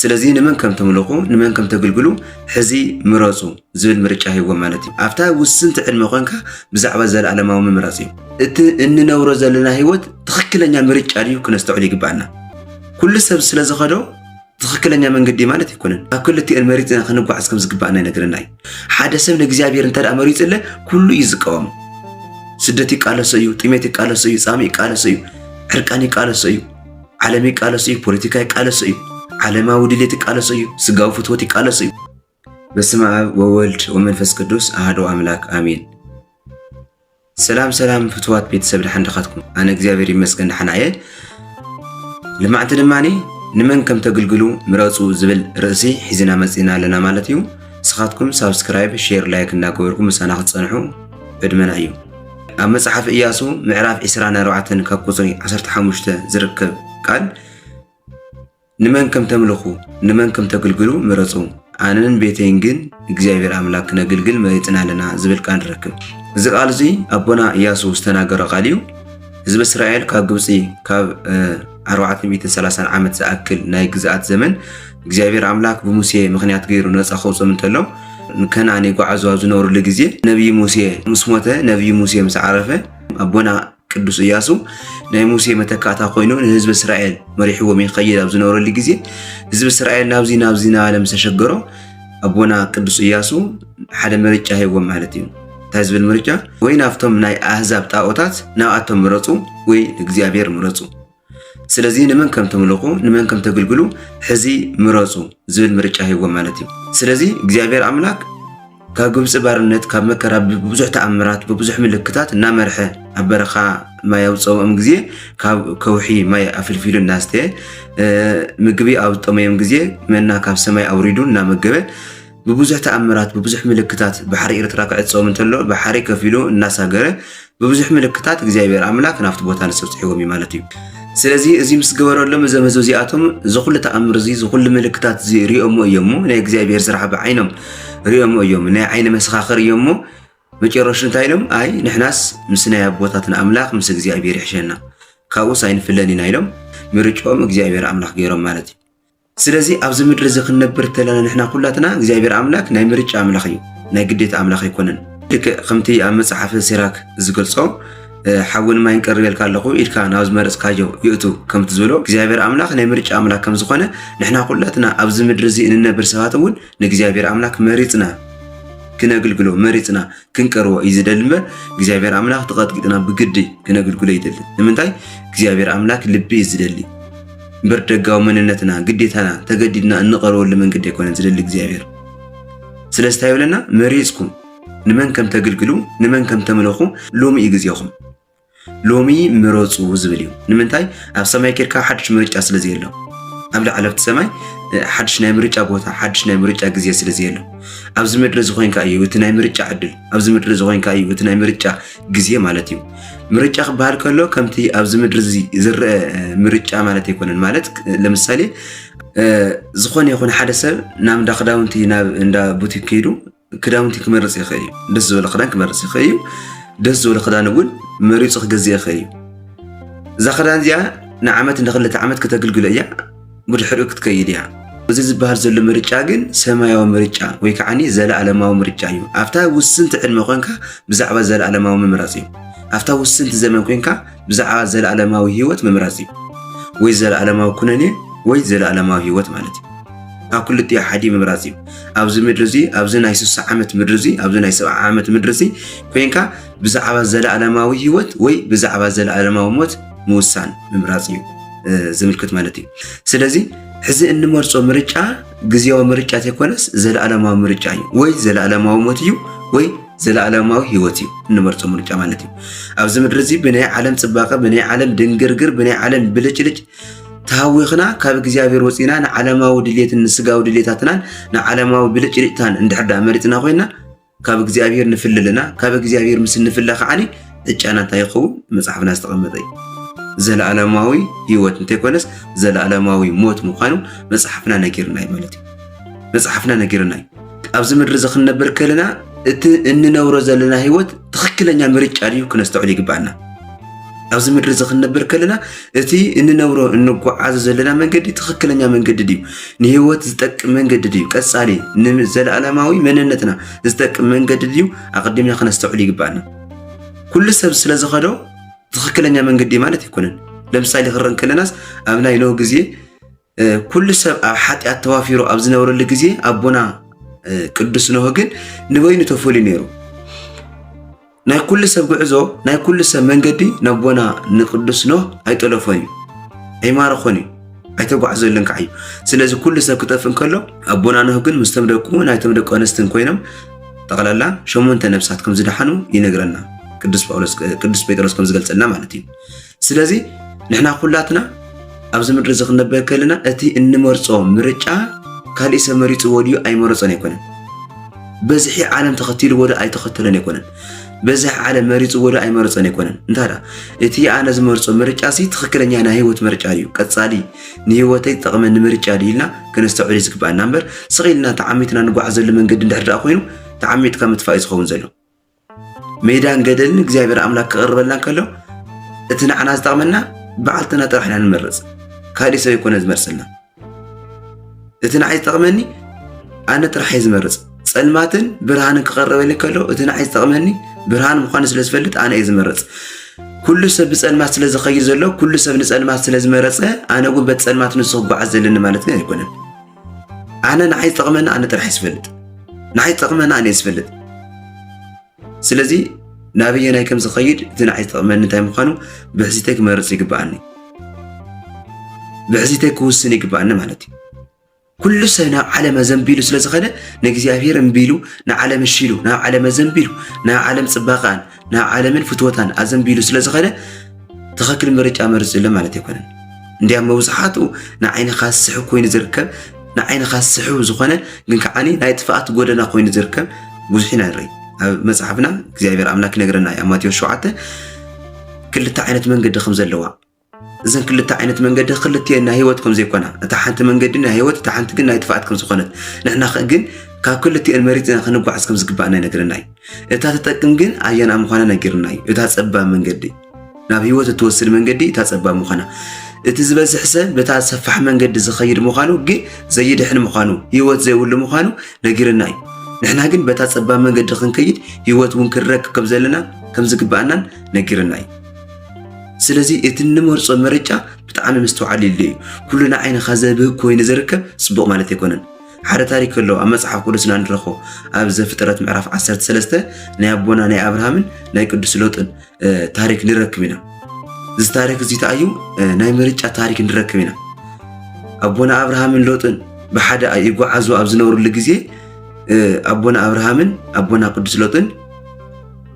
ስለዚ ንመን ከም ተምልኹ፣ ንመን ከም ተግልግሉ ሕዚ ምረጹ ዝብል ምርጫ ሂብዎም ማለት እዩ። ኣብታ ውስንቲ ዕድመ ኮንካ ብዛዕባ ዘለኣለማዊ ምምራጽ እዩ። እቲ እንነብሮ ዘለና ህይወት ትኽክለኛ ምርጫ ድዩ ክነስተውዕል ይግባኣና። ኩሉ ሰብ ስለ ዝኸዶ ትኽክለኛ መንገዲ ማለት ኣይኮነን። ኣብ ክልቲኤን መሪጽና ክንጓዓዝ ከም ዝግባኣና ይነግረና እዩ። ሓደ ሰብ ንእግዚኣብሔር እንተ ደኣ መሪጹ ኣለ ኩሉ እዩ ዝቃወም። ስደት ይቃለሶ እዩ፣ ጥሜት ይቃለሶ እዩ፣ ጻምእ ይቃለሶ እዩ፣ ዕርቃን ይቃለሶ እዩ፣ ዓለም ይቃለሶ እዩ፣ ፖለቲካ ይቃለሶ እዩ፣ ዓለማዊ ድሌት ይቃለሶ እዩ፣ ስጋዊ ፍትወት ይቃለሶ እዩ። በስመ ኣብ ወወልድ ወመንፈስ ቅዱስ ኣሐዱ ኣምላክ ኣሜን። ሰላም ሰላም ፍትዋት ቤተሰብ፣ ደሓን ድኻትኩም? ኣነ እግዚኣብሔር ይመስገን ደሓን እየ። ልማዕቲ ድማ ንመን ከም ተግልግሉ ምረጹ ዝብል ርእሲ ሒዝና መጺና ኣለና ማለት እዩ። ንስኻትኩም ሳብስክራይብ፣ ሼር፣ ላይክ እናገበርኩም ምሳና ክትጸንሑ ዕድመና እዩ። ኣብ መጽሓፍ ኢያሱ ምዕራፍ ዕስራን ኣርባዕተን ካብ ቁጽሪ ዓሰርተ ሓሙሽተ ዝርከብ ቃል ንመን ከም ተምልኹ፣ ንመን ከም ተግልግሉ ምረጹ። ኣነን ቤተይን ግን እግዚኣብሔር ኣምላክ ክነግልግል መሪጽና ኣለና ዝብል ቃል ንረክብ። እዚ ቃል እዚ ኣቦና ኢያሱ ዝተናገሮ ቃል እዩ። ህዝቢ እስራኤል ካብ ግብጺ ካብ ኣርባዕተ ሚእትን ሰላሳን ዓመት ዝኣክል ናይ ግዝኣት ዘመን እግዚኣብሔር ኣምላክ ብሙሴ ምኽንያት ገይሩ ነጻ ከውጾም እንተሎ ንከነኣን ይጓዓዙ ኣብ ዝነበሩሉ ግዜ ነቢይ ሙሴ ምስ ሞተ፣ ነቢይ ሙሴ ምስ ዓረፈ ኣቦና ቅዱስ ኢያሱ ናይ ሙሴ መተካእታ ኮይኑ ንህዝቢ እስራኤል መሪሕዎም ይኸይድ ኣብ ዝነበረሉ ግዜ ህዝቢ እስራኤል ናብዚ ናብዚ እናበለ ምስ ተሸገሮ ኣቦና ቅዱስ ኢያሱ ሓደ ምርጫ ሂብዎም ማለት እዩ። እንታይ ዝብል ምርጫ? ወይ ናብቶም ናይ ኣህዛብ ጣኦታት ናብኣቶም ምረጹ ወይ ንእግዚኣብሔር ምረጹ። ስለዚ ንመን ከም ተምልኹ ንመን ከም ተግልግሉ ሕዚ ምረጹ ዝብል ምርጫ ሂብዎም ማለት እዩ። ስለዚ እግዚኣብሔር ኣምላክ ካብ ግብፂ ባርነት ካብ መከራ ብብዙሕ ተኣምራት ብብዙሕ ምልክታት እናመርሐ ኣብ በረኻ ማይ ኣውፀኦም ግዜ ካብ ከውሒ ማይ ኣፍልፊሉ እናስተየ ምግቢ ኣብ ዝጠመዮም ግዜ መና ካብ ሰማይ ኣውሪዱ እናመገበ ብብዙሕ ተኣምራት ብብዙሕ ምልክታት ባሕሪ ኤርትራ ክዕፀዎም እንተሎ ባሕሪ ከፊሉ እናሳገረ ብብዙሕ ምልክታት እግዚኣብሔር ኣምላክ ናብቲ ቦታ ንሰብፅሕዎም እዩ ማለት እዩ። ስለዚ እዚ ምስ ገበረሎም እዞም ህዝቢ እዚኣቶም እዚ ኩሉ ተኣምር እዚ እዚ ኩሉ ምልክታት እዚ ሪኦሞ እዮም እሞ ናይ እግዚኣብሔር ስራሕ ብዓይኖም ሪኦሞ እዮም ናይ ዓይኒ መሰኻኽር እዮም እሞ መጨረሹ እንታይ ኢሎም ኣይ ንሕናስ ምስ ናይ ኣቦታትና ኣምላኽ ምስ እግዚኣብሔር ይሕሸና ካብኡስ ኣይንፍለን ኢና ኢሎም ምርጭኦም እግዚኣብሔር ኣምላኽ ገይሮም ማለት እዩ። ስለዚ ኣብዚ ምድሪ እዚ ክንነብር እንተለና ንሕና ኩላትና እግዚኣብሔር ኣምላክ ናይ ምርጫ ኣምላኽ እዩ፣ ናይ ግዴታ ኣምላኽ ኣይኮነን። ልክዕ ከምቲ ኣብ መጽሓፍ ሲራክ ዝገልጾ ሓውን ማይን ቀርበልካ ኣለኹ ኢድካ ናብ ዝመረጽካዮ ይእቱ ከምቲ ዝበሎ እግዚኣብሔር ኣምላኽ ናይ ምርጫ ኣምላኽ ከም ዝኾነ ንሕና ኩላትና ኣብዚ ምድሪ እዚ እንነብር ሰባት እውን ንእግዚኣብሔር ኣምላኽ መሪጽና ክነግልግሎ መሪጽና ክንቀርቦ እዩ ዝደሊ እምበር እግዚኣብሔር ኣምላኽ ተቐጥቂጥና ብግዲ ክነግልግሎ ይደሊ። ንምንታይ እግዚኣብሔር ኣምላኽ ልቢ እዩ ዝደሊ እምበር ደጋዊ መንነትና ግዴታና ተገዲድና እንቐርበሉ መንገዲ ኣይኮነን ዝደሊ እግዚኣብሔር። ስለዚ እንታይ ይብለና? መሪጽኩም ንመን ከም ተግልግሉ ንመን ከም ተምልኹ ሎሚ እዩ ግዜኹም። ሎሚ ምረፁ ዝብል እዩ። ንምንታይ? ኣብ ሰማይ ኬድካ ሓድሽ ምርጫ ስለ ዘየሎ ኣብ ላዕሊ ኣብቲ ሰማይ ሓድሽ ናይ ምርጫ ቦታ ሓድሽ ናይ ምርጫ ግዜ ስለ ዘየሎ ኣብዚ ምድሪ እዚ ኮይንካ እዩ እቲ ናይ ምርጫ ዕድል ኣብዚ ምድሪ እዚ ኮይንካ እዩ እቲ ናይ ምርጫ ግዜ ማለት እዩ። ምርጫ ክበሃል ከሎ ከምቲ ኣብዚ ምድሪ እዚ ዝረአ ምርጫ ማለት ኣይኮነን። ማለት ለምሳሌ ዝኾነ ይኹን ሓደ ሰብ ናብ እንዳ ክዳውንቲ ናብ እንዳ ቡቲክ ከይዱ ክዳውንቲ ክመርጽ ይኽእል እዩ። ደስ ዝበሎ ክዳን ክመርጽ ይኽእል እዩ። ደስ ዝበሎ ክዳን እውን መሪጹ ክገዝእ ይኽእል እዩ። እዛ ክዳን እዚኣ ንዓመት ንኽልተ ዓመት ክተግልግሎ እያ፣ ብድሕሪኡ ክትከይድ እያ። እዚ ዝበሃል ዘሎ ምርጫ ግን ሰማያዊ ምርጫ ወይ ከዓኒ ዘለኣለማዊ ምርጫ እዩ። ኣብታ ውስንቲ ዕድመ ኮንካ ብዛዕባ ዘለኣለማዊ ምምራጽ እዩ። ኣብታ ውስንቲ ዘመን ኮንካ ብዛዕባ ዘለኣለማዊ ህይወት ምምራጽ እዩ። ወይ ዘለኣለማዊ ኩነኔ ወይ ዘለኣለማዊ ህይወት ማለት እዩ። ካብ ክልቲኡ ሓዲ ምምራጽ እዩ። ኣብዚ ምድሪ እዚ ኣብዚ ናይ ስሳ ዓመት ምድሪ እዚ ኣብዚ ናይ ሰብዓ ዓመት ምድሪ እዚ ኮይንካ ብዛዕባ ዘለኣለማዊ ህይወት ወይ ብዛዕባ ዘለኣለማዊ ሞት ምውሳን ምምራጽ እዩ ዝምልክት ማለት እዩ። ስለዚ ሕዚ እንመርጾ ምርጫ ግዜያዊ ምርጫ ዘይኮነስ ዘለኣለማዊ ምርጫ እዩ። ወይ ዘለኣለማዊ ሞት እዩ ወይ ዘለኣለማዊ ህይወት እዩ እንመርጾ ምርጫ ማለት እዩ። ኣብዚ ምድሪ እዚ ብናይ ዓለም ጽባቐ ብናይ ዓለም ድንግርግር ብናይ ዓለም ብልጭልጭ ተሃዊኽና ካብ እግዚኣብሔር ወፂና ንዓለማዊ ድልየትን ንስጋዊ ድልየታትናን ንዓለማዊ ብልጭልጭታን እንድሕር ደኣ መሪፅና ኮይና ካብ እግዚኣብሔር ንፍለ ኣለና። ካብ እግዚኣብሔር ምስ እንፍለ ከዓኒ ዕጫና እንታይ ይኸውን? መፅሓፍና ዝተቐመጠ እዩ። ዘለኣለማዊ ህይወት እንተይኮነስ ዘለኣለማዊ ሞት ምዃኑ መፅሓፍና ነጊርና እዩ ማለት እዩ። መፅሓፍና ነጊርና እዩ። ኣብዚ ምድሪ እዚ ክንነብር ከለና እቲ እንነብሮ ዘለና ህይወት ትኽክለኛ ምርጫ ድዩ ክነስተውዕል ይግባኣና። ኣብዚ ምድሪ እዚ ክንነብር ከለና እቲ እንነብሮ እንጓዓዞ ዘለና መንገዲ ትኽክለኛ መንገዲ ድዩ? ንህይወት ዝጠቅም መንገዲ ድዩ? ቀጻሊ ንዘለኣለማዊ መንነትና ዝጠቅም መንገዲ ድዩ? ኣቐዲምና ክነስተውዕል ይግባኣና። ኩሉ ሰብ ስለ ዝኸዶ ትኽክለኛ መንገዲ ማለት ኣይኮነን። ለምሳሌ ክረእ እንከለናስ ኣብ ናይ ኖህ ግዜ ኩሉ ሰብ ኣብ ሓጢኣት ተዋፊሩ ኣብ ዝነበረሉ ግዜ ኣቦና ቅዱስ ኖህ ግን ንበይኑ ተፈልዩ ነይሩ። ናይ ኩሉ ሰብ ጉዕዞ ናይ ኩሉ ሰብ መንገዲ ነቦና ንቅዱስ ኖህ ኣይጠለፎን እዩ ኣይማረኾን እዩ ኣይተጓዕዘሉን ከዓ እዩ። ስለዚ ኩሉ ሰብ ክጠፍእ እንከሎ ኣቦና ኖህ ግን ምስቶም ደቁ ናይቶም ደቂ ኣንስትን ኮይኖም ጠቕላላ ሸሞንተ ነብሳት ከም ዝደሓኑ ይነግረና ቅዱስ ጳውሎስ ቅዱስ ጴጥሮስ ከም ዝገልጸልና ማለት እዩ። ስለዚ ንሕና ኩላትና ኣብዚ ምድሪ እዚ ክንነብር ከለና እቲ እንመርጾ ምርጫ ካሊእ ሰብ መሪጽዎ ድዩ ኣይመረጾን ኣይኮነን። በዝሒ ዓለም ተኸቲልዎ ዶ ኣይተኸተለን ኣይኮነን። በዝሒ ዓለም መሪጽዎ ዶ ኣይመረጸን ኣይኮነን። እንታይ ደኣ እቲ ኣነ ዝመርጾ ምርጫ ሲ ትኽክለኛ ናይ ህይወት ምርጫ ድዩ? ቀጻሊ ንህይወተይ ዝጠቕመኒ ምርጫ ድዩ ኢልና ክነስተውዕል እዩ ዝግባኣና እምበር ስቕ ኢልና ተዓሚትና ንጓዓዘሉ መንገዲ እንድሕር ደኣ ኮይኑ ተዓሚጥካ ምጥፋእ እዩ ዝኸውን ዘሎ። ሜዳን ገደልን እግዚኣብሔር ኣምላክ ክቕርበልና እንከሎ እቲ ንዓና ዝጠቕመና ባዕልትና ጥራሕ ኢና ንመርጽ። ካሊእ ሰብ ኣይኮነ ዝመርጽልና። እቲ ንዓይ ዝጠቕመኒ ኣነ ጥራሕ እየ ዝመርጽ። ጸልማትን ብርሃንን ክቐርበልኝ ከሎ እቲ ንዓይ ዝጠቕመኒ ብርሃን ምዃኑ ስለ ዝፈልጥ ኣነ እየ ዝመርጽ። ኩሉ ሰብ ብጸልማት ስለ ዝኸይድ ዘሎ ኩሉ ሰብ ንጸልማት ስለ ዝመረጸ ኣነ እውን በቲ ጸልማት ንሱ ክጓዓዝ ዘለኒ ማለት ግን ኣይኮነን። ኣነ ንዓይ ዝጠቕመኒ ኣነ ጥራሕ እየ ዝፈልጥ። ንዓይ ዝጠቕመኒ ኣነ እየ ዝፈልጥ። ስለዚ ናበየናይ ከም ዝኸይድ እቲ ንዓይ ዝጠቕመኒ እንታይ ምዃኑ ብሕዚተይ ክመርጽ ይግብኣኒ። ብሕዚተይ ክውስን ይግብኣኒ ማለት እዩ። ኩሉ ሰብ ናብ ዓለም ኣዘንቢሉ ስለ ዝኸደ ንእግዚኣብሔር እምቢ ኢሉ ንዓለም እሺ ኢሉ ናብ ዓለም ኣዘንቢሉ ናብ ዓለም ጽባቐኣን ናብ ዓለምን ፍትወታን ኣዘንቢሉ ስለ ዝኸደ ትኽክል ምርጫ መርጽ ኣሎ ማለት ኣይኮነን። እንዲያም መብዝሓትኡ ንዓይንኻ ዝስሕብ ኮይኑ ዝርከብ ንዓይንኻ ዝስሕብ ዝኾነ ግን ከዓኒ ናይ ጥፍኣት ጎደና ኮይኑ ዝርከብ ብዙሕ ኢና ንርኢ። ኣብ መጽሓፍና እግዚኣብሔር ኣምላክ ይነግረና እዩ ኣብ ማቴዎስ ሸውዓተ ክልተ ዓይነት መንገዲ ከም ዘለዋ እዘን ክልተ ዓይነት መንገዲ ክልቲኤን ናይ ህይወት ከም ዘይኮና እታ ሓንቲ መንገዲ ናይ ህይወት እታ ሓንቲ ግን ናይ ጥፍኣት ከም ዝኾነት ንሕና ግን ካብ ክልቲኤን መሪፅና ክንጓዓዝ ከም ዝግባእና ይነግረና እዩ። እታ ትጠቅም ግን ኣየና ምዃና ነጊርና እዩ። እታ ፀባብ መንገዲ ናብ ህይወት እትወስድ መንገዲ እታ ጸባብ ምዃና፣ እቲ ዝበዝሕ ሰብ በታ ሰፋሕ መንገዲ ዝኸይድ ምዃኑ ግን ዘይድሕን ምዃኑ፣ ህይወት ዘይብሉ ምዃኑ ነጊርና እዩ። ንሕና ግን በታ ጸባብ መንገዲ ክንከይድ ህይወት እውን ክንረክብ ከም ዘለና ከም ዝግባኣናን ነጊርና እዩ። ስለዚ እቲ እንመርጾ ምርጫ ብጣዕሚ ምስትውዓል የድልዮ እዩ። ኩሉ ንዓይንኻ ዘብህግ ኮይኑ ዝርከብ ጽቡቕ ማለት ኣይኮነን። ሓደ ታሪክ ኣሎ ኣብ መጽሓፍ ቅዱስና ንረኽቦ ኣብ ዘፍጥረት ምዕራፍ ዓሰርተ ሰለስተ ናይ ኣቦና ናይ ኣብርሃምን ናይ ቅዱስ ሎጥን ታሪክ ንረክብ ኢና። እዚ ታሪክ እዚ ተኣዩ ናይ ምርጫ ታሪክ ንረክብ ኢና። ኣቦና ኣብርሃምን ሎጥን ብሓደ ይጓዓዙ ኣብ ዝነብሩሉ ግዜ ኣቦና ኣብርሃምን ኣቦና ቅዱስ ሎጥን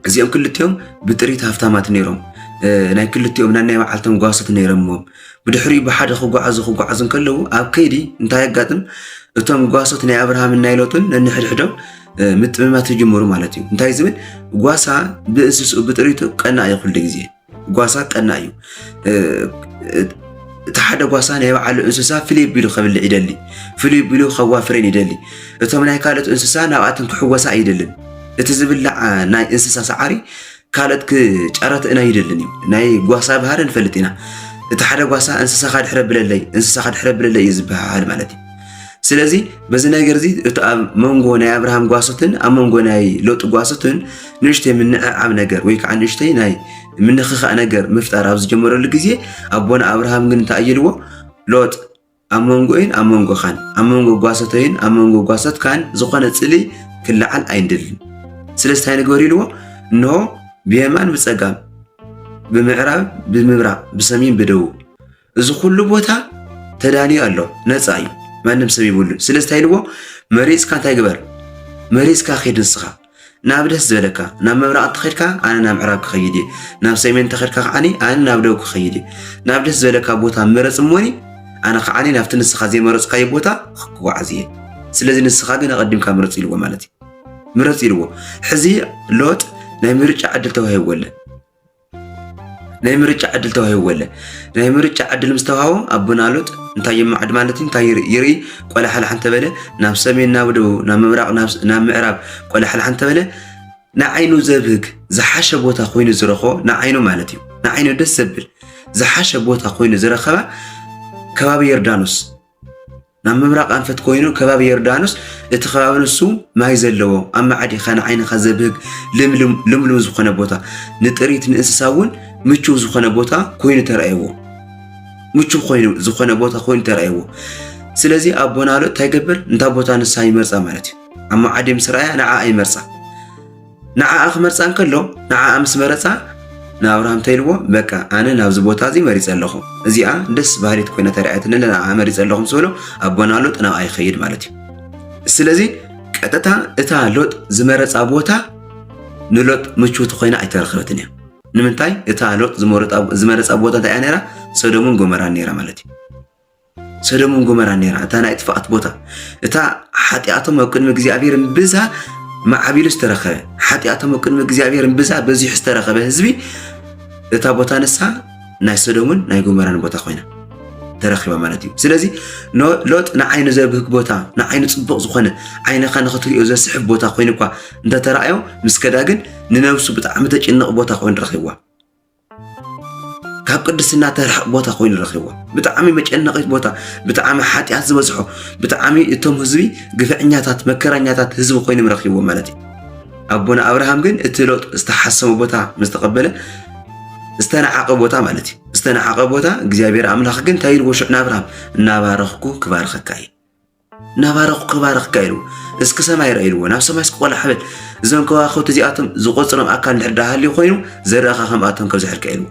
እዚኦም ክልቲኦም ብጥሪት ሃፍታማት ነይሮም። ናይ ክልቲኦም ናይ ናይ በዓልቶም ጓሶት ነይሮምዎም። ብድሕሪኡ ብሓደ ክጓዓዙ ክጓዓዙ እንከለዉ ኣብ ከይዲ እንታይ የጋጥም? እቶም ጓሶት ናይ ኣብርሃምን ናይ ሎጥን ነንሕድሕዶም ምጥምማት ይጅምሩ ማለት እዩ። እንታይ ዝብል ጓሳ ብእንስስኡ ብጥሪቱ ቀና እዩ ኩሉ ግዜ ጓሳ ቀና እዩ። እቲ ሓደ ጓሳ ናይ በዓሉ እንስሳ ፍልይ ቢሉ ከብልዕ ይደሊ፣ ፍልይ ቢሉ ከዋፍረን ይደሊ። እቶም ናይ ካልኦት እንስሳ ናብኣተን ክሕወሳ ኣይደልን። እቲ ዝብላዕ ናይ እንስሳ ሰዓሪ ካልኦት ክጫረትእን ኣይደልን እዩ። ናይ ጓሳ ባህሪ ንፈልጥ ኢና። እቲ ሓደ ጓሳ እንስሳኻ ድሕረ ብለለይ፣ እንስሳኻ ድሕረ ብለለይ እዩ ዝበሃል ማለት እዩ። ስለዚ በዚ ነገር እዚ እቲ ኣብ መንጎ ናይ ኣብርሃም ጓሶትን ኣብ መንጎ ናይ ሎጥ ጓሶትን ንእሽተይ ምንዕዓብ ነገር ወይ ከዓ ንእሽተይ ናይ ምንኽኻእ ነገር ምፍጣር ኣብ ዝጀመረሉ ግዜ ኣቦና ኣብርሃም ግን እንታይ ኣየልዎ? ሎጥ ኣብ መንጎይን ኣብ መንጎኻን ኣብ መንጎ ጓሶተይን ኣብ መንጎ ጓሶትካን ዝኾነ ጽልኢ ክለዓል ኣይንደልን። ስለዚ እንታይ ንግበር ኢልዎ? እንሆ ብየማን ብጸጋም ብምዕራብ ብምብራቕ ብሰሜን ብደቡብ እዚ ኩሉ ቦታ ተዳልዩ ኣሎ፣ ነፃ እዩ፣ ማንም ሰብ ይብሉ። ስለዚ እንታይ ኢልዎ? መሪፅካ እንታይ ግበር? መሪፅካ ኺድ ንስኻ ናብ ደስ ዝበለካ። ናብ ምብራቕ እንተኸድካ ኣነ ናብ ምዕራብ ክኸይድ እየ፣ ናብ ሰሜን እንተኸድካ ከዓኒ ኣነ ናብ ደቡብ ክኸይድ እየ። ናብ ደስ ዝበለካ ቦታ ምረፅ እሞኒ ኣነ ከዓኒ ናብቲ ንስኻ ዘይመረፅካዮ ቦታ ክጓዓዝ እየ። ስለዚ ንስኻ ግን ኣቐዲምካ ምረፅ ኢልዎ ማለት እዩ። ምረፅ ኢልዎ። ሕዚ ሎጥ ናይ ምርጫ ዕድል ተዋሂብዎ ኣሎ። ናይ ምርጫ ዕድል ተዋሂብዎ ኣለ። ናይ ምርጫ ዕድል ምስ ተዋህቦ ኣቦና ሎጥ እንታይ የማዕድ ማለት እዩ? እንታይ ይርኢ? ይርኢ ቆላሕላሕ እንተበለ ናብ ሰሜን ናብ ደቡብ ናብ ምብራቕ ናብ ምዕራብ ቆላሕላሕ እንተበለ ንዓይኑ ዘብህግ ዝሓሸ ቦታ ኮይኑ ዝረኽቦ ንዓይኑ ማለት እዩ። ንዓይኑ ደስ ዘብል ዝሓሸ ቦታ ኮይኑ ዝረኸባ ከባቢ ዮርዳኖስ፣ ናብ ምብራቕ ኣንፈት ኮይኑ ከባቢ ዮርዳኖስ፣ እቲ ከባቢ ንሱ ማይ ዘለዎ፣ ኣብ ማዕዲኻ ንዓይንኻ ዘብህግ ልምልም ልምሉም ዝኾነ ቦታ፣ ንጥሪት ንእንስሳ እውን ምቹው ዝኾነ ቦታ ኮይኑ ተራእይዎ። ምቹው ኮይኑ ዝኾነ ቦታ ኮይኑ ተራእይዎ። ስለዚ ኣቦና ሎጥ እንታይ ይገብር? እንታ ቦታ ንሳ ይመርጻ ማለት እዩ። ኣብ ማዓዲ ምስ ረኣያ ንዓኣ ይመርጻ። ንዓኣ ክመርጻ እንከሎ፣ ንዓኣ ምስ መረጻ፣ ንኣብርሃም እንታይ ኢልዎ? በቃ ኣነ ናብዚ ቦታ እዚ መሪጸ ኣለኹ፣ እዚኣ ደስ በሃሊት ኮይና ተራእያትኒ፣ ንዓኣ መሪጸ ኣለኹ ምስ በሎ፣ ኣቦና ሎጥ ናብኣ ይኸይድ ማለት እዩ። ስለዚ ቀጥታ እታ ሎጥ ዝመረጻ ቦታ ንሎጥ ምችውቲ ኮይና ኣይተረኸበትን እያ። ንምንታይ? እታ ሎጥ ዝመረጻ ዝመረጻ ቦታ እንታይ እያ ነይራ? ሰዶምን ጎመራን ነይራ ማለት እዩ። ሰዶምን ጎመራን ነይራ፣ እታ ናይ ጥፍኣት ቦታ፣ እታ ሓጢኣቶም ኣብ ቅድሚ እግዚኣብሔር እምብዛ ማዕቢሉ ዝተረኸበ፣ ሓጢኣቶም ኣብ ቅድሚ እግዚኣብሔር እምብዛ በዚሑ ዝተረኸበ ህዝቢ፣ እታ ቦታ ንሳ ናይ ሰዶምን ናይ ጎመራን ቦታ ኮይና ተረኺባ ማለት እዩ። ስለዚ ኖ- ሎጥ ንዓይኑ ዘብህግ ቦታ፣ ንዓይኑ ጽቡቕ ዝኾነ፣ ዓይንኻ ንኽትሪኦ ዘስሕብ ቦታ ኮይኑ እኳ እንተተራእዮ፣ ምስ ከዳ ግን ንነብሱ ብጣዕሚ ተጭንቕ ቦታ ኮይኑ ረኺብዋ። ካብ ቅድስና ተርሕቕ ቦታ ኮይኑ ረኺብዋ። ብጣዕሚ መጨነቒት ቦታ፣ ብጣዕሚ ሓጢኣት ዝበዝሖ፣ ብጣዕሚ እቶም ህዝቢ ግፍዕኛታት፣ መከራኛታት ህዝቢ ኮይኖም ረኺብዎ ማለት እዩ። ኣቦና ኣብርሃም ግን እቲ ሎጥ ዝተሓሰቦ ቦታ ምስ ተቐበለ፣ ዝተናዓቐ ቦታ ማለት እዩ። ዝተናዓቐ ቦታ እግዚኣብሔር ኣምላኽ ግን እንታይ ኢልዎ ሽዑ ንኣብርሃም? እናባረኽኩ ክባርኸካ እየ። እናባረኽኩ ክባርኸካ ኢልዎ። እስኪ ሰማይ ርኣ ኢልዎ። ናብ ሰማይ እስኪ ቆላሕ በል። እዞም ከዋኽብቲ እዚኣቶም ዝቖጽሮም ኣካል እንድሕር ደኣ ሃልዩ ኮይኑ፣ ዘርእኻ ከምኣቶም ከብዝሐልካ ኢልዎ።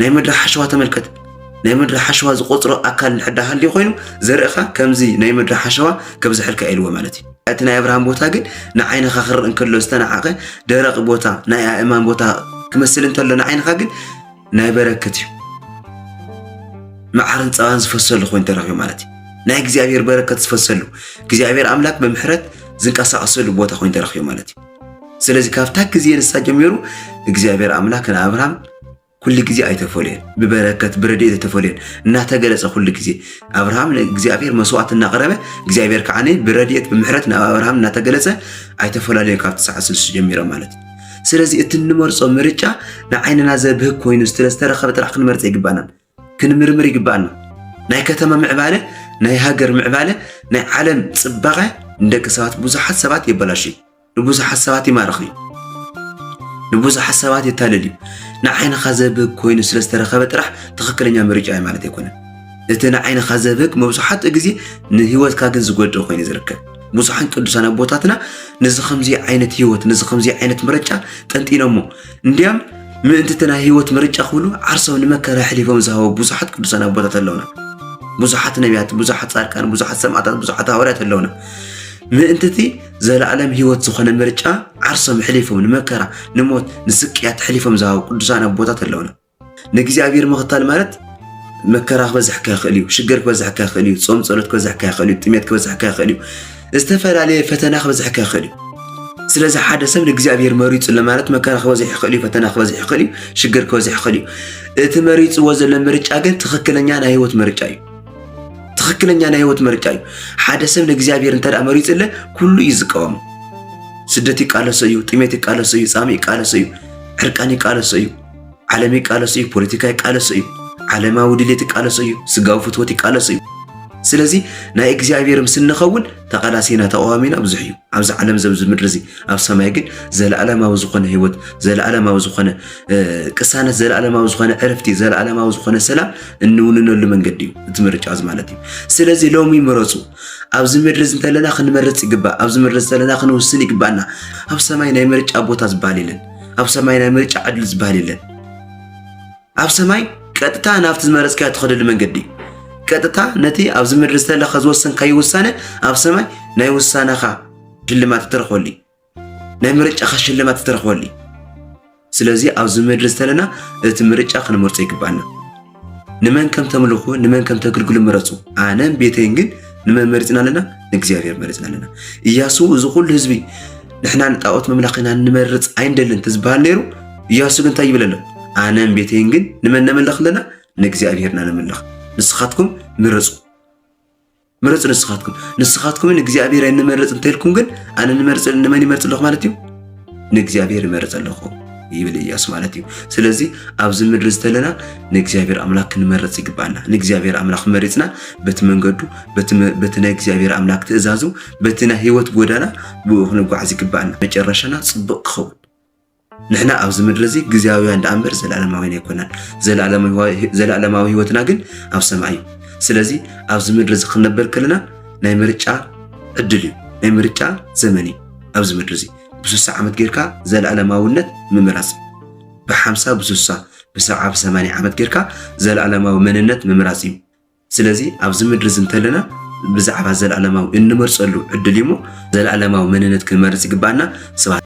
ናይ ምድሪ ሓሸዋ ተመልከት። ናይ ምድሪ ሓሸዋ ዝቖጽሮ ኣካል እንድሕር ደኣ ሃልዩ ኮይኑ፣ ዘርእኻ ከምዚ ናይ ምድሪ ሓሸዋ ከብዝሐልካ ኢልዎ ማለት እዩ። እቲ ናይ ኣብርሃም ቦታ ግን ንዓይንኻ ክረእ እንከሎ ዝተናዓቐ ደረቕ ቦታ፣ ናይ ኣእማን ቦታ ክመስል እንተሎ ንዓይንኻ ግን ናይ በረከት እዩ። መዓርን ጸባን ዝፈሰሉ ኮይኑ ተረኺቡ ማለት እዩ። ናይ እግዚኣብሔር በረከት ዝፈሰሉ፣ እግዚኣብሔር ኣምላክ ብምሕረት ዝንቀሳቐሰሉ ቦታ ኮይኑ ተረኺቡ ማለት እዩ። ስለዚ ካብታ ግዜ ንሳ ጀሚሩ እግዚኣብሔር ኣምላክ ንኣብርሃም ኩሉ ግዜ ኣይተፈልዮን፣ ብበረከት ብረድኤት ኣይተፈልዮን እናተገለጸ ኩሉ ግዜ ኣብርሃም ንእግዚኣብሔር መስዋዕት እናቕረበ እግዚኣብሔር ከዓ ብረድኤት ብምሕረት ናብ ኣብርሃም እናተገለጸ ኣይተፈላለዩን ካብቲ ሰዓት ስልሱ ጀሚሮም ማለት እዩ። ስለዚ እቲ እንመርጾ ምርጫ ንዓይንና ዘብህግ ኮይኑ ስለ ዝተረኸበ ጥራሕ ክንመርጽ ኣይግባእናን። ክንምርምር ይግባእና። ናይ ከተማ ምዕባለ፣ ናይ ሃገር ምዕባለ፣ ናይ ዓለም ጽባቐ ንደቂ ሰባት ብዙሓት ሰባት የበላሹ እዩ። ንብዙሓት ሰባት ይማርኽ እዩ። ንብዙሓት ሰባት የታልል እዩ። ንዓይንኻ ዘብህግ ኮይኑ ስለ ዝተረኸበ ጥራሕ ትኽክለኛ ምርጫ እዩ ማለት ኣይኮነን። እቲ ንዓይንኻ ዘብህግ መብዛሕትኡ ግዜ ንህይወትካ ግን ዝጎድእ ኮይኑ ዝርከብ። ብዙሓን ቅዱሳን ኣቦታትና ነዚ ከምዚ ዓይነት ህይወት፣ ነዚ ከምዚ ዓይነት ምርጫ ጠንጢኖሞ። እንዲያም ምእንቲ እቲ ናይ ህይወት ምርጫ ክብሉ ዓርሶም ንመከራ ኣሕሊፎም ዝሃቡ ብዙሓት ቅዱሳን ኣቦታት ኣለውና። ብዙሓት ነቢያት፣ ብዙሓት ጻድቃን፣ ብዙሓት ሰማዕታት፣ ብዙሓት ሃዋርያት ኣለውና። ምእንቲ እቲ ዘለኣለም ህይወት ዝኾነ ምርጫ ዓርሶም ኣሕሊፎም ንመከራ፣ ንሞት፣ ንስቅያት ኣሕሊፎም ዝሃቡ ቅዱሳን ኣቦታት ኣለውና። ንእግዚኣብሔር ምኽታል ማለት መከራ ክበዝሐካ ይኽእል እዩ፣ ሽግር ክበዝሐካ ይኽእል እዩ፣ ጾም ጸሎት ክበዝሐካ ይኽእል እዩ፣ ጥሜት ክበዝሐካ ይኽእል እዩ፣ ዝተፈላለየ ፈተና ክበዝሐካ ይኽእል እዩ። ስለዚ ሓደ ሰብ ንእግዚኣብሔር መሪጹ ለማለት መከራ ክበዝሕ ይኽእል እዩ፣ ፈተና ክበዝሕ ይኽእል እዩ፣ ሽግር ክበዝሕ ይኽእል እዩ። እቲ መሪጽዎ ዘሎ ምርጫ ግን ትኽክለኛ ናይ ህይወት ምርጫ እዩ። ትኽክለኛ ናይ ህይወት ምርጫ እዩ። ሓደ ሰብ ንእግዚኣብሔር እንተ ደኣ መሪጹ ኣለ፣ ኩሉ እዩ ዝቃወሞ። ስደት ይቃለሶ እዩ፣ ጥሜት ይቃለሶ እዩ፣ ጻምእ ይቃለሶ እዩ፣ ዕርቃን ይቃለሶ እዩ፣ ዓለም ይቃለሶ እዩ፣ ፖለቲካ ይቃለሶ እዩ፣ ዓለማዊ ድሌት ይቃለሶ እዩ፣ ስጋዊ ፍትወት ይቃለሶ እዩ። ስለዚ ናይ እግዚኣብሔር ምስ እንኸውን ተቓላሲና ተቓዋሚና ብዙሕ እዩ። ኣብዚ ዓለም እዚ፣ ኣብዚ ምድሪ እዚ፣ ኣብ ሰማይ ግን ዘለኣለማዊ ዝኾነ ህይወት፣ ዘለኣለማዊ ዝኾነ፣ እ፣ ቅሳነት፣ ዘለኣለማዊ ዝኾነ ዕረፍቲ፣ ዘለኣለማዊ ዝኾነ ሰላም እንውንነሉ መንገዲ እዩ እቲ ምርጫ እዚ ማለት እዩ። ስለዚ ሎሚ ምረጹ። ኣብዚ ምድሪ እዚ እንተለና ክንመርጽ ይግባእ። ኣብዚ ምድሪ እዚ እንተለና ክንውስን ይግባእና። ኣብ ሰማይ ናይ ምርጫ ቦታ ዝበሃል የለን። ኣብ ሰማይ ናይ ምርጫ ዕድል ዝበሃል የለን። ኣብ ሰማይ ቀጥታ ናብቲ ዝመረጽካዮ ትኸደሉ መንገዲ እዩ። ቀጥታ ነቲ ኣብዚ ምድሪ ዝተለኻ ዝወሰንካዮ ውሳነ ኣብ ሰማይ ናይ ውሳነኻ ሽልማት እትረኽበሉ እዩ። ናይ ምርጫኻ ሽልማት እትረኽበሉ እዩ። ስለዚ ኣብዚ ምድሪ ዝተለና እቲ ምርጫ ክንመርጾ ይግባኣና። ንመን ከም ተምልኹ፣ ንመን ከም ተግልግሉ ምረጹ። ኣነን ቤተይን ግን ንመን መሪጽና ኣለና? ንእግዚኣብሔር መሪጽና ኣለና። ኢያሱ እዚ ኩሉ ህዝቢ ንሕና ንጣኦት ምምላኽ ኢና ንመርጽ ኣይንደልን እንተዝበሃል ነይሩ፣ ኢያሱ ግን እንታይ ይብል ኣሎ? ኣነን ቤተይን ግን ንመን ነምልኽ ኣለና? ንእግዚኣብሔር ኢና ነምልኽ። ንስኻትኩም ምረጹ። ምረጹ ንስኻትኩም። ንስኻትኩም ንእግዚኣብሔር ኣይንመርጽ እንተልኩም ግን ኣነ ንመርጽ፣ ንመን ይመርጽ ኣለኹ ማለት እዩ? ንእግዚኣብሔር ይመርጽ ኣለኹ። ይብል ኢያሱ ማለት እዩ። ስለዚ ኣብዚ ምድሪ ዝተለና ንእግዚኣብሔር ኣምላኽ ክንመርጽ ይግባኣና። ንእግዚኣብሔር ኣምላኽ መሪጽና በቲ መንገዱ፣ በቲ መ-፣ በቲ ናይ እግዚኣብሔር ኣምላኽ ትእዛዙ፣ በቲ ናይ ህይወት ጎዳና ብኡ ክንጓዓዝ ይግባኣና። መጨረሻና ጽቡቕ ክኸውን። ንሕና ኣብዚ ምድሪ እዚ ግዜያውያን ደኣ እምበር ዘለኣለማውያን ኣይኮናን። ዘለኣለማዊ፣ ዘለኣለማዊ ህይወትና ግን ኣብ ሰማይ እዩ። ስለዚ ኣብዚ ምድሪ እዚ ክንነበር ከለና ናይ ምርጫ ዕድል እዩ። ናይ ምርጫ ዘመን እዩ። ኣብዚ ምድሪ እዚ ብስሳ ዓመት ጌርካ ዘለኣለማውነት ምምራጽ እዩ። ብሓምሳ፣ ብስሳ፣ ብሰብዓ፣ ብሰማንያ ዓመት ጌርካ ዘለኣለማዊ መንነት ምምራጽ እዩ። ስለዚ ኣብዚ ምድሪ እዚ እንተለና ብዛዕባ ዘለኣለማዊ እንመርጸሉ ዕድል እዩ እሞ ዘለኣለማዊ መንነት ክንመርጽ ይግባኣና። ስብሐት